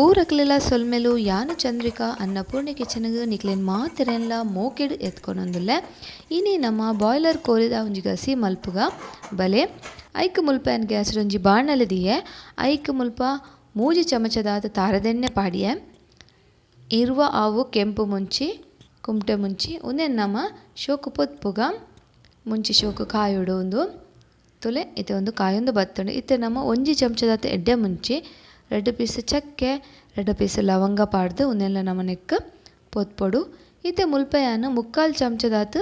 ಪೂರಕ್ಲೆಲ ಸೊಲ್ಮೆಲು. ಯಾನು ಚಂದ್ರಿಕಾ ಅನ್ನಪೂರ್ಣೆ ಕಿಚನ್ಗ್ ನಿಕ್ಲೆನ್ ಮಾತೆರೆನ್ಲ ಮೋಕೆಡ್ ಎತ್ಕೊನೊಂದುಲ್ಲೆ. ಇನಿ ನಮ್ಮ ಬಾಯ್ಲರ್ ಕೋರಿದ ಒಂಜಿ ಗಸಿ ಮಲ್ಪುಗ ಬಲೆ. ಐಕ್ ಮುಲ್ಪ ಯಾನ್ ಗ್ಯಾಸ್ ಒಂಜಿ ಬಾಣಲೆ ದೀಯೆ. ಐಕ್ ಮುಲ್ಪ 3 ಚಮಚದಾತ್ ತಾರದೆಣ್ಣೆ ಪಾಡಿಯೆ. 20 ಆವು ಕೆಂಪು ಮುಂಚಿ, ಕುಮ್ಟೆ ಮುಂಚಿ ಉಂದೆನ್ ನಮ ಶೋಕು ಪೊತ್ಪುಗ. ಮುಂಚಿ ಶೋಕು ಕಾಯೊಡು ಉಂದು ತುಲೆ ಇತ್ತೆ ಒಂದು ಕಾಯೊಂದು ಬತ್ತುಂಡು. ಇತ್ತೆ ನಮ್ಮ 1 ಚಮಚದಾತ್ ಎಡ್ಡೆ ಮುಂಚಿ, 2 ಪೀಸ್ ಚಕ್ಕೆ, 2 ಪೀಸ್ ಲವಂಗ ಪಾಡ್ದು ಉಂದೆಲ್ಲ ನಮ ನೆಕ್ಕ್ ಪೊತ್ಪೊಡು. ಇತ್ತೆ ಮುಲ್ಪ ಯಾನ್ 3/4 ಚಮಚದಾತ್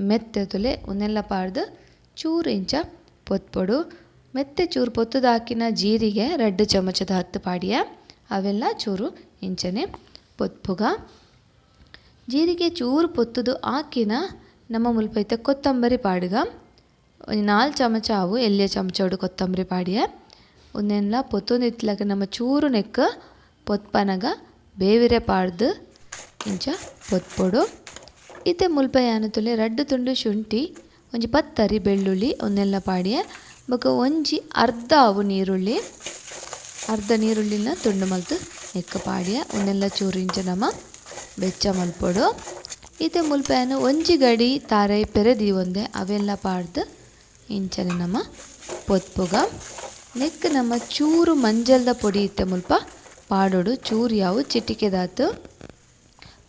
ಮೆತ್ತೆ ತುಲೆ ಉಂದೆಲ್ಲ ಪಾಡ್ದು ಚೂರು ಇಂಚ ಪೊತ್ಪೊಡು. ಮೆತ್ತೆ ಚೂರು ಪೊತ್ತುದಾಕಿನ ಜೀರಿಗೆ 2 ಚಮಚದಾತ್ ಪಾಡಿಯ. ಅವೆಲ್ಲ ಚೂರು ಇಂಚನೆ ಪೊತ್ಪುಗ. ಜೀರಿಗೆ ಚೂರು ಪೊತ್ತುದು ಆಕಿನ ನಮ್ಮ ಮುಲ್ಪ ಇತ್ತೆ ಕೊತ್ತಂಬರಿ ಪಾಡುಗ. ಒಂಜಿ 4 ಚಮಚ ಅವು ಎಲ್ಯ ಚಮಚೋಡು ಕೊತ್ತಂಬರಿ ಪಾಡಿಯ. ಉಂದೆನ್ಲ ಪೊತ್ತೊಂದಿತ್ಲಗ ನಮ್ಮ ಚೂರು ನೆಕ್ ಪೊತ್ಪನಗ ಬೇವಿರೆ ಪಾಡ್ದು ಇಂಚ ಪೊತ್ಪೊಡು. ಇತ್ತೆ ಮುಲ್ಪ ಯಾನ್ ತುಲೆ 2 ತುಂಡು ಶುಂಠಿ, ಒಂಜಿ 10 ಅರಿ ಬೆಳ್ಳುಳ್ಳಿ ಉಂದೆಲ್ಲ ಪಾಡಿಯ. ಬೊಕ ಒಂಜಿ ಅರ್ಧ ಅವು ನೀರುಳ್ಳಿ, ಅರ್ಧ ನೀರುಳ್ಳಿನ ತುಂಡು ಮಲ್ತು ನೆಕ್ ಪಾಡಿಯ. ಉಂದೆಲ್ಲ ಚೂರು ಇಂಚ ನಮ ಬೆಚ್ಚ ಮಲ್ಪೊಡು. ಇತ್ತೆ ಮುಲ್ಪ ಯಾನ್ ಒಂಜಿ ಗಡಿ ತಾರೈ ಪೆರೆ ದೀವೊಂದೆ ಅವೆಲ್ಲ ಪಾಡ್ದು ಇಂಚನೆ ನಮ ಪೊತ್ಪುಗ. ನೆಕ್ ನಮ್ಮ ಚೂರು ಮಂಜಲ್ದ ಪೊಡಿ ಇತ್ತೆ ಮುಲ್ಪ ಪಾಡೊಡು. ಚೂರು ಯಾವು ಚಿಟಿಕೆದಾತು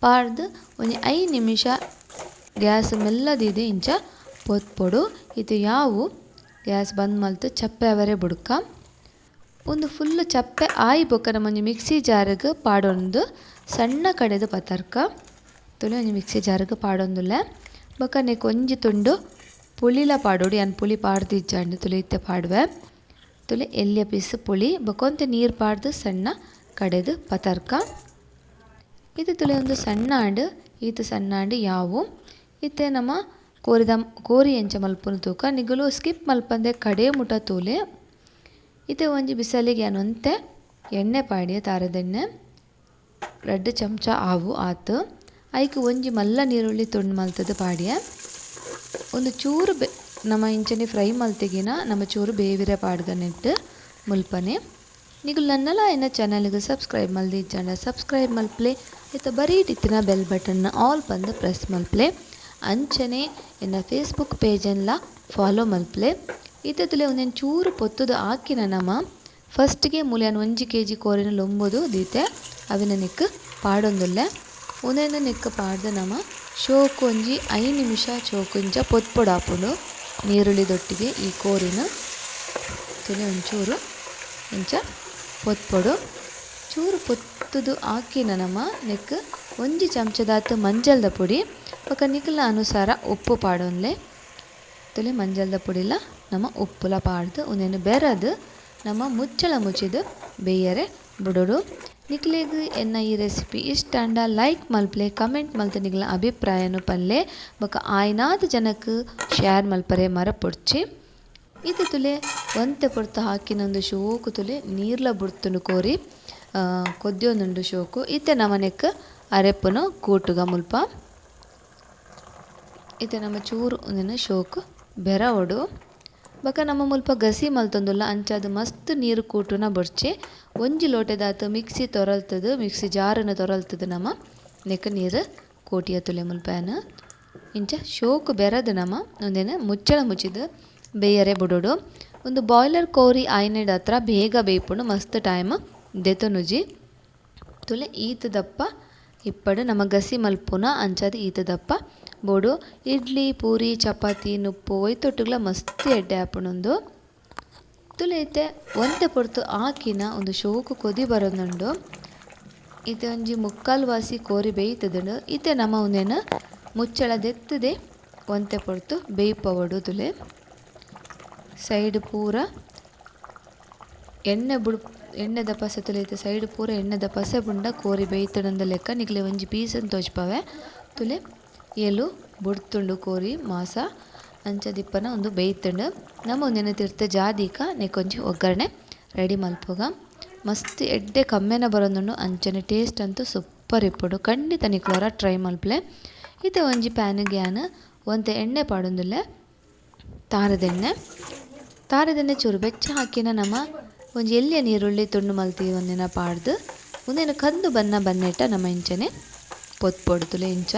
ಪಾಡ್ದು ಒಂಜಿ 5 ನಿಮಿಷ ಗ್ಯಾಸ್ ಮೆಲ್ಲದಿದೆ ಇಂಚ ಪೊತ್ಪೊಡು. ಇತ್ತೆ ಯಾವು ಗ್ಯಾಸ್ ಬಂದ್ ಮಲ್ತು ಚಪ್ಪೆ ಅವರೆ ಬುಡ್ಕ. ಒಂದು ಫುಲ್ಲು ಚಪ್ಪೆ ಆಯಿ ಬೊಕ್ಕ ನಮ್ಮ ಒಂಜಿ ಮಿಕ್ಸಿ ಜಾರ್ಗ್ ಪಾಡೊಂದು ಸಣ್ಣ ಕಡೆದು ಪತರ್ಕ ತುಲೆ ಒಂಜಿ ಮಿಕ್ಸಿ ಜಾರ್ಗ್ ಪಾಡೊಂದುಲ್ಲೆ. ಬೊಕ್ಕ ನೆಕ್ ಒಂಜಿ ತುಂಡು ಪುಳಿಲ ಪಾಡೊಡು. ಯಾನ್ ಪುಳಿ ಪಾಡ್ದಿಜ್ಜಾಂಡ್ ತುಲೆ ಇತ್ತೆ ಪಾಡುವೆ. ತುಲೆ ಎಲ್ಯ ಪೀಸ್ ಪುಳಿ ಬೊಕ್ಕ ಒಂತೆ ನೀರು ಪಾಡ್ದು ಸಣ್ಣ ಕಡೆದು ಪತರ್ಕ. ಇದು ತುಲೆ ಒಂದು ಸಣ್ಣ ಆಂಡ್, ಈತ ಸಣ್ಣ ಆಂಡ್ ಯಾವು. ಇತ್ತೆ ನಮ್ಮ ಕೋರಿದ ಕೋರಿ ಎಂಚ ಮಲ್ಪುನ ತೂಕ ನಿಗುಲು ಸ್ಕಿಪ್ ಮಲ್ಪಂದೆ ಕಡೆ ಮುಟ ತೂಲೆ. ಇತ್ತೆ ಒಂಜಿ ಬಿಸಲಿಗೆ ಯಾನ್ ಒಂತೆ ಎಣ್ಣೆ ಪಾಡಿಯ, ತಾರದೆಣ್ಣೆ 2 ಚಮಚ ಆವು ಆತು. ಐಕ್ ಒಂಜಿ ಮಲ್ಲ ನೀರುಳ್ಳಿ ತುಂಡು ಮಲ್ತದ ಪಾಡಿಯ. ಒಂದು ಚೂರು ನಮ್ಮ ಇಂಚನೆ ಫ್ರೈ ಮಲ್ತಿಗಿನ ನಮ್ಮ ಚೂರು ಬೇವಿರೆ ಪಾಡ್ಗ ನೆಟ್ಟು ಮುಲ್ಪನೆ. ನಿಗುಲು ನನ್ನಲ ಎನ್ನ ಚಾನಲ್ಗೆ ಸಬ್ಸ್ಕ್ರೈಬ್ ಮಲ್ದಿಜ್ಜಾಂಡ ಸಬ್ಸ್ಕ್ರೈಬ್ ಮಲ್ಪ್ಲೆ. ಇತ್ತ ಬರೀ ಇತ್ತಿನ ಬೆಲ್ ಬಟನ್ನ ಆಲ್ ಬಂದು ಪ್ರೆಸ್ ಮಲ್ಪ್ಲೆ. ಅಂಚನೆ ಎನ್ನ ಫೇಸ್ಬುಕ್ ಪೇಜನ್ಲ ಫಾಲೋ ಮಲ್ಪ್ಲೆ. ಇತ್ತುಲೆ ಒಂದೊಂದು ಚೂರು ಪೊತ್ತುದು ಆಕಿನ ನಮ ಫಸ್ಟ್ಗೆ ಮೂಲ್ಯಾನ್ 1 ಕೆಜಿ ಕೋರಿನ ಲೊಂಬುದು ದೀತೆ ಅವಿನ ನೆಕ್ ಪಾಡೊಂದುಲ್ಲೆ. ಉಂದೆನ ನೆಕ್ ಪಾಡ್ದು ನಮ ಶೋಕು ಒಂಜಿ 5 ನಿಮಿಷ ಚೋಕು ಇಂಚ ಪೊತ್ಪೊಡಾಪುಂಡು. ನೀರುಳ್ಳಿ ದೊಟ್ಟಿಗೆ ಈ ಕೋರಿನ ತುಲೆ ಒಂಚೂರು ಇಂಚ ಪೊತ್ಪೊಡು. ಚೂರು ಪೊತ್ತುದು ಆಕಿನ ನಮ ನೆಕ್ 1 ಚಮಚದಾತ್ ಮಂಜಲ್ದ ಪೊಡಿ ಬೊಕ ನಿಕಲ್ನ ಅನುಸಾರ ಉಪ್ಪು ಪಾಡೊಂದ್ಲೆ. ತುಲೆ ಮಂಜಲ್ದ ಪೊಡಿಲ ನಮ ಉಪ್ಪುಲ ಪಾಡ್ದು ಉಂದೆನ್ ಬೆರದು ನಮ ಮುಚ್ಚಳ ಮುಚ್ಚಿದು ಬೇಯರೆ ಬುಡೊಡು. ನಿಕ್ಲೆಗ್ ಎನ್ನ ಈ ರೆಸಿಪಿ ಇಷ್ಟ ಆಂಡ ಲೈಕ್ ಮಲ್ಪ್ಲೆ, ಕಮೆಂಟ್ ಮಲ್ತ್ ನಿಕ್ಲೆನ ಅಭಿಪ್ರಾಯನು ಪನ್ಲೆ. ಬೊಕ ಆಯ್ನಾತ್ ಜನಕ್ ಶೇರ್ ಮಲ್ಪರೆ ಮರಪೊಡ್ಚಿ. ಇತ್ತೆ ತುಲೆ ಒಂತೆ ಪೊರ್ತು ಹಾಕಿನೊಂದು ಶೋಕು ತುಲೆ ನೀರ್ಲ ಬುಡ್ತುಂಡು ಕೋರಿ ಕೊದ್ಯೊಂದುಂಡು ಶೋಕು. ಇತ್ತೆ ನಮ ನೆಕ್ ಅರೆಪ್ಪುನು ಕೂಟುಗ ಮುಲ್ಪ. ಇತ್ತೆ ನಮ್ಮ ಚೂರು ಉಂದೆನ್ ಶೋಕು ಬೆರವೊಡು. ಬೊಕ ನಮ್ಮ ಮುಲ್ಪ ಗಸಿ ಮಲ್ತೊಂದುಲ್ಲ ಅಂಚಾದ್ ಮಸ್ತ್ ನೀರು ಕೂಟುನ ಬೊಡ್ಚಿ. ಒಂಜಿ ಲೋಟೆದಾತ್ ಮಿಕ್ಸಿ ತೊರಲ್ತದು, ಮಿಕ್ಸಿ ಜಾರನ್ನು ತೊರಲ್ತದು ನಮ ನೆಕ್ ನೀರು ಕೂಟಿಯ ತುಲೆ ಮುಲ್ಪ ಯಾನ್ ಇಂಚ ಶೋಕು ಬೆರದು ನಮ ಉಂದೆನ್ ಮುಚ್ಚಳ ಮುಚ್ಚಿದು ಬೇಯರೆ ಬುಡೊಡು. ಒಂದು ಬಾಯ್ಲರ್ ಕೋರಿ ಆಯ್ನೆಡ್ ಹತ್ರ ಬೇಗ ಬೇಯ್ಪುಂಡು, ಮಸ್ತ್ ಟೈಮ್ ದೆತೊನುಜಿ. ತುಲೆ ಈತ್ ದಪ್ಪ ಇಪ್ಪಡು ನಮ ಗಸಿ ಮಲ್ಪುನ ಅಂಚಾದ್ ಈತ್ ದಪ್ಪ ಬೋಡು. ಇಡ್ಲಿ ಪೂರಿ ಚಪಾತಿ ನುಪ್ಪು ಒಯ್ತೊಟ್ಟುಗ್ಲ ಮಸ್ತ್ ಎಡ್ಡೆ ಆಪುಂಡು. ತುಲೆ ಇತ್ತೆ ಒಂತೆ ಪೊರ್ತು ಆಕಿನ ಒಂದು ಶೋಕು ಕೊದಿ ಬರೊಂದುಂಡು. ಇತ್ತೆ ಒಂಜಿ 3/4 ವಾಸಿ ಕೋರಿ ಬೇಯ್ತದುಂಡು. ಇತ್ತೆ ನಮ ಉಂದೆನ್ ಮುಚ್ಚಳ ದೆತ್ತುದೆ ಒಂತೆ ಪೊರ್ತು ಬೇಯ್ಪವೊಡು. ತುಲೆ ಸೈಡ್ ಪೂರ ಎಣ್ಣೆ ಬುಡ್ ಎಣ್ಣೆದ ಪಸೆ ತುಲೆ ಇತ್ತೆ ಸೈಡ್ ಪೂರ ಎಣ್ಣೆದ ಪಸೆ ಬುಂಡ ಕೋರಿ ಬೇಯ್ತುಂಡ ಲೆಕ್ಕ ನಿಕ್ಲೆ ಒಂಜಿ ಪೀಸನ್ ತೋಜ್ಪವೆ. ತುಲೆ ಏಲು ಬುಡ್ತುಂಡು ಕೋರಿ ಮಾಸ ಅಂಚ ದಿಪ್ಪನ ಒಂದು ಬೇಯ್ತುಂಡು. ನಮ ಒಂದೆನ ತಿರ್ತ ಜಾದಿಕ ನೆಕ್ಕೊಂಜಿ ಒಗ್ಗರಣೆ ರೆಡಿ ಮಲ್ಪುಗ. ಮಸ್ತ್ ಎಡ್ಡೆ ಕಮ್ಮೆನ ಬರೊಂದುಂಡು, ಅಂಚನೆ ಟೇಸ್ಟ್ ಅಂತೂ ಸೂಪರ್ ಇಪ್ಪುಂಡು. ಖಂಡಿತ ನಿಕ್ಲೋರ ಟ್ರೈ ಮಲ್ಪ್ಲೆ. ಇತ್ತೆ ಒಂಜಿ ಪ್ಯಾನ್ಗೆ ಯಾನ್ ಒಂತೆ ಎಣ್ಣೆ ಪಾಡೊಂದುಲ್ಲೆ, ತಾರದೆಣ್ಣೆ. ತಾರದೆಣ್ಣೆ ಚೂರು ಬೆಚ್ಚ ಹಾಕಿನ ನಮ ಒಂಜಿ ಎಲ್ಯ ನೀರುಳ್ಳಿ ತುಂಡು ಮಲ್ತಿ ಒಂದಿನ ಪಾಡ್ದು ಉಂದೆನ್ ಕಂದು ಬನ್ನ ಬನ್ನೆಟ್ಟ ನಮ್ಮ ಇಂಚನೆ ಪೊತ್ಪೊಡು ತುಲೆ ಇಂಚ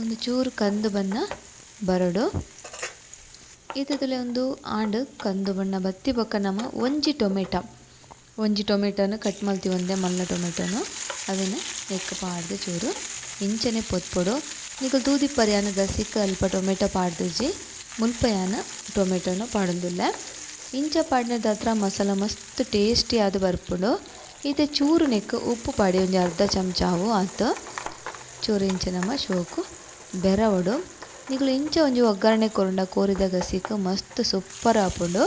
ಒಂದು ಚೂರು ಕಂದು ಬನ್ನ ಬರಡು ಇತ್ತುಲೆ ಒಂದು ಆಂಡ್ ಕಂದು ಬಣ್ಣ ಬತ್ತಿ ಬೊಕ್ಕ ನಮ್ಮ ಒಂಜಿ ಟೊಮೆಟೊನು ಕಟ್ ಮಲ್ತಿ ಒಂದೇ ಮಲ್ಲ ಟೊಮೆಟೊನು ಅವೆನ್ ನೆಕ್ಕ್ ಪಾಡ್ದ್ ಚೂರು ಇಂಚನೆ ಪೊತ್ಪೊಡು ನಿಕುಲು ತೂದಿಪ್ಪರ್ ಯಾನ್ ಗಸಿಕ್ ಅಲ್ಪ ಟೊಮೆಟೊ ಪಾಡ್ದಿಜಿ ಮುಲ್ಪ ಯಾನ್ ಟೊಮೆಟೊನು ಪಾಡೊಂದುಲ್ಲೆ ಇಂಚ ಪಾಡ್ನೆದಾತ್ರ ಮಸಾಲ ಮಸ್ತ್ ಟೇಸ್ಟಿ ಆದ್ ಬರ್ಪುಂಡು ಇತ್ತೆ ಚೂರು ನೆಕ್ಕ್ ಉಪ್ಪು ಪಾಡಿ ಒಂಜಿ ಅರ್ಧ ಚಮಚ ಅವು ಆತ್ ಚೂರು ಇಂಚ ನಮ್ಮ ಶೋಕು ಬೆರವೊಡು ನಿಕುಲು ಇಂಚ ಒಂಜಿ ಒಗ್ಗರಣೆ ಕೊರುಂಡ ಕೋರಿದ ಗಸಿಕ್ ಮಸ್ತ್ ಸೂಪರ್ ಆಪುಂಡು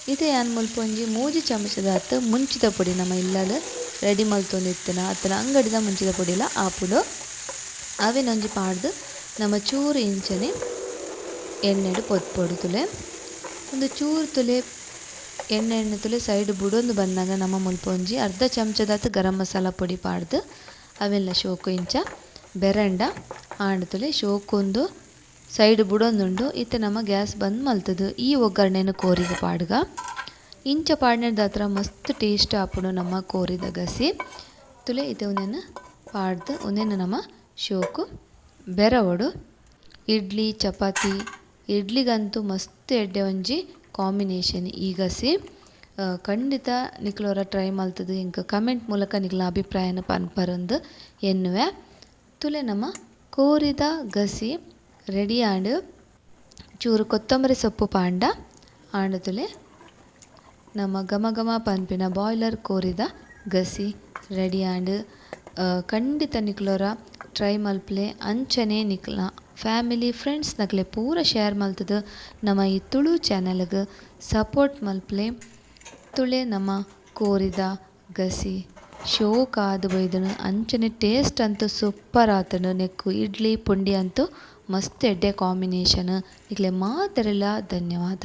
ಇತ್ತೆ ಯಾನ್ ಮುಲ್ಪ ಒಂಜಿ 3 ಚಮಚದಾತ್ ಮುಂಚಿದ ಪೊಡಿ ನಮ್ಮ ಇಲ್ಲಲ್ ರೆಡಿ ಮಲ್ತೊಂದಿತ್ತಿನ ಅತ್ತನ ಅಂಗಡಿದ ಮುಂಚಿದ ಪೊಡಿಲ ಆಪುಂಡು ಅವೆನ್ ಒಂಜಿ ಪಾಡ್ದ್ ನಮ್ಮ ಚೂರು ಇಂಚನೆ ಎಣ್ಣೆಡ್ ಪೊತ್ಪೊಡು ತುಲೆ ಒಂದು ಚೂರು ತುಲೆ ಎಣ್ಣೆ ಎಣ್ಣೆ ತುಲೆ ಸೈಡ್ ಬುಡೊಂದು ಬನ್ನಗ ನಮ್ಮ ಮುಲ್ಪ ಒಂಜಿ ಅರ್ಧ ಚಮಚದಾತ್ ಗರಂ ಮಸಾಲ ಪೊಡಿ ಪಾಡ್ದ್ ಅವೆಲ್ಲ ಶೋಕು ಇಂಚ ಬೆರಂಡ ಆಂಡ್ ತುಲೆ ಶೋಕೊಂದು ಸೈಡ್ ಬುಡೊಂದುಂಡು ಇತ್ತೆ ನಮ್ಮ ಗ್ಯಾಸ್ ಬಂದ್ ಮಲ್ತದು ಈ ಒಗ್ಗರಣೆನ ಕೋರಿಗೆ ಪಾಡ್ಗ ಇಂಚ ಪಾಡ್ನೆದಾತ್ರ ಮಸ್ತ್ ಟೇಸ್ಟ್ ಆಪುಂಡು ನಮ್ಮ ಕೋರಿದ ಗಸಿ ತುಲೆ ಇತ್ತೆ ಉಂದೆನ್ ಪಾಡ್ದ್ ಉಂದೆನ್ ನಮ್ಮ ಶೋಕು ಬೆರವೊಡು ಇಡ್ಲಿ ಚಪಾತಿ ಇಡ್ಲಿಗಂತೂ ಮಸ್ತ್ ಎಡ್ಡೆ ಒಂಜಿ ಕಾಂಬಿನೇಷನ್ ಈ ಗಸಿ ಖಂಡಿತ ನಿಕ್ಲೋರ ಟ್ರೈ ಮಲ್ತದು ಇಂಕ ಕಮೆಂಟ್ ಮೂಲಕ ನಿಕ್ಲ ಅಭಿಪ್ರಾಯನ ಪನ್ಪರಂದು ಎನ್ನುವೆ ತುಲೆ ನಮ್ಮ ಕೋರಿದ ಗಸಿ ರೆಡಿ ಆಂಡ್ ಚೂರು ಕೊತ್ತಂಬರಿ ಸೊಪ್ಪು ಪಾಂಡ ಆಂಡ್ ತುಲೆ ನಮ್ಮ ಘಮ ಘಮ ಪನ್ಪಿನ ಬಾಯ್ಲರ್ ಕೋರಿದ ಗಸಿ ರೆಡಿ ಆಂಡ್ ಖಂಡಿತ ನಿಕ್ಲೋರ ಟ್ರೈ ಮಲ್ಪಲೆ ಅಂಚನೆ ನಿಕ್ಲ ಫ್ಯಾಮಿಲಿ ಫ್ರೆಂಡ್ಸ್ ನಕ್ಲೆ ಪೂರ ಶೇರ್ ಮಲ್ತದು ನಮ್ಮ ಈ ತುಳು ಚಾನೆಲ್ಗೆ ಸಪೋರ್ಟ್ ಮಲ್ಪಲೆ ತುಳೆ ನಮ್ಮ ಕೋರಿದ ಗಸಿ ಶೋಕಾದ್ ಬೈದನು ಅಂಚನೆ ಟೇಸ್ಟ್ ಅಂತೂ ಸೂಪರ್ ಆತನು ನೆಕ್ಕು ಇಡ್ಲಿ ಪುಂಡಿ ಅಂತೂ ಮಸ್ತ್ ಎಡ್ಡೆ ಕಾಂಬಿನೇಷನ್ ನಿಕ್ಲೆ ಮಾತೆರೆಲ ಧನ್ಯವಾದ.